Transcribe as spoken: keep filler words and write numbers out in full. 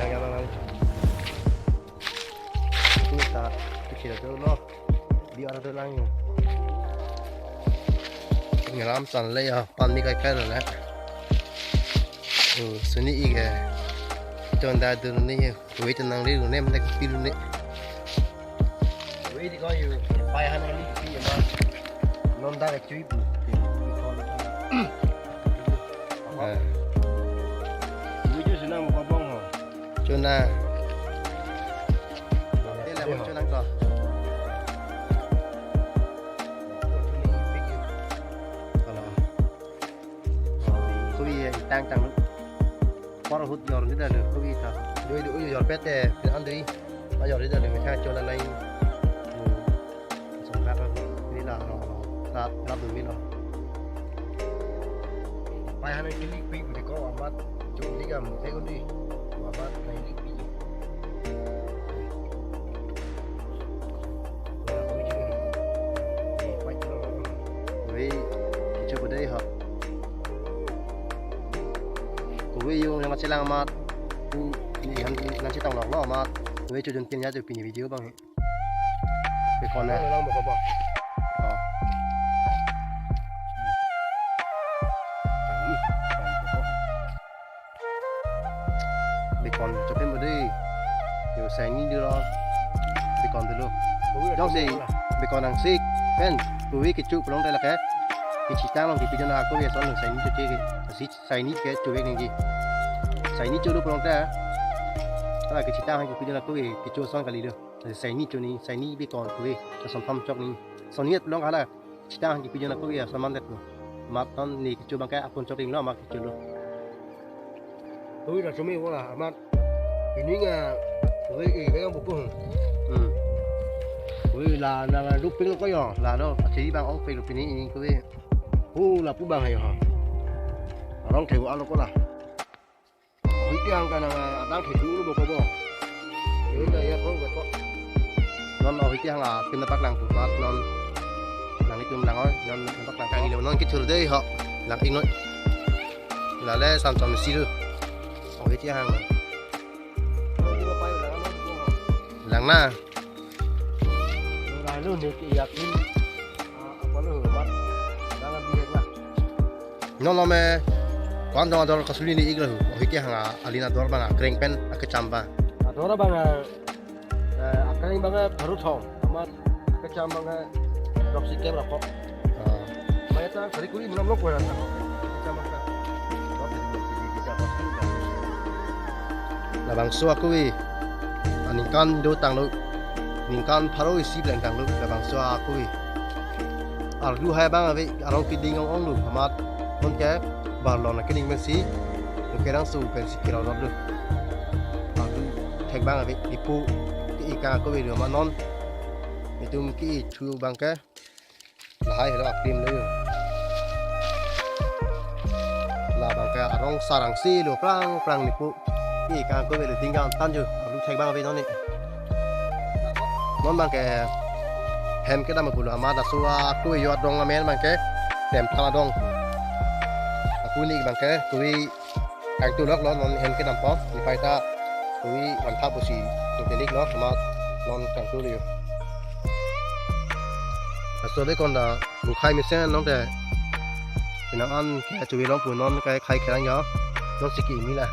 Yang, yang, yang. Ini ta, kecil tu lo. Biar tu lang. Ngeram san le ya, pan ni kai kai le. Oh, suni ike. Ton da dun ni, wait nang ri ne, mane pilu ne. Wait ko yu, pai han ni pi ma. Non da ke chui pu. Eh. Yu ju senang mo bong ho. Chuna. Ele mo chuna ko. Kalau. Kopi tang tang. Por ahut jor ni da le kopi ta. Doi doi jor pet te, pin andri. Ma jor ni da le me cha chona nai. Song rak ni la lo. Rap rap dun ni lo. Pai han ni kili pi ko amat. Chuli kam te ko di. Amat nai li pi. Oi, kecho pu dei ha. Kove yo nangchelang amat. Pu ni han nangchetong lok lo amat. Kove chojun tin ya cho pini video abang. Bekon na. Lang mo ko ba. Oh. Bekon chopin pu dei. Yo saini dolo. Bekon dolo. Jongsi bekon angsik pen kove kecho pu long te lake. Kechetang long kepidun ako ya son saini choche ke. Si saini ke chove nangji. Saini cholo pu long te. Ala kechetang kepidun ako ke kecho son kali lo. Saini choni, saini bekon kove. Son thom chok ni. Son yet long hala. Chetang kepidun ako ya saman det lo. Amat non ni kecho abang ke apun chok ring lo amat kecho lo. Hui ra chumi wala amat. Ini nga hui i bang buku. Hmm. Hui la na na duping lo ko yo. La lo, achi bang ong pe lo pini ini ko hui. Hu la pu bang ayo ha. Arong thewa lo ko la. Hui tiang kana adang thedu lo ko bo. Ini na ya ko ko. Non hui tiang a pin pak lang pu mat non. Lang itum lang oi, non pak lang. Kang ilo non kithur dei ho. Lang ingot. Lale sam sam si lo. Hui tiang. Lang na. Lalu ni ki yakin. Apa lo mat. Jangan bihek lah. Non lo me, ko-an dong ador kasuli ni ik lo, oh, hiti hang a, alin ador abang a, kreng pen, akecham abang. Ador abang a, eh, akreng abang a, baru thong, amat akecham abang a, rok si kem rok ko. Ah. Maya ta, kari kuri minam lo ko ya ta. Kecham abang a. Labangso ako e, aningkan do tanglo, ningkan pharo isi pleng tanglo, labangso ako e. Arlu hai abang ave, arong keding ong ong lo, amat non ke barlon akeding pensi, non kerangso pensi kerot lo. Arlu thek abang ave, ipu ke-e kang ako ave lo amat non. Itum ke-e thu abang ke, lahai lo akrim lo. Labang ke arong sarang si lo prang prang nipu. Ke-e kang ako ave lo tinggang tan jo, arlu thek abang ave non ni. Non abang ke hem kedam pulo amat laso ako yo adong amen abang ke tem thala dong. Ako ni abang ke kove kangtu lok lo non hem kedam po ni pai ta kove van tha pusi tu telik lo amat non kangtu lo. Laso bekon ta bukhai mesen non te. Pinang an ke chuwi long pu non ke khai kerang ya. Non si ki mi la.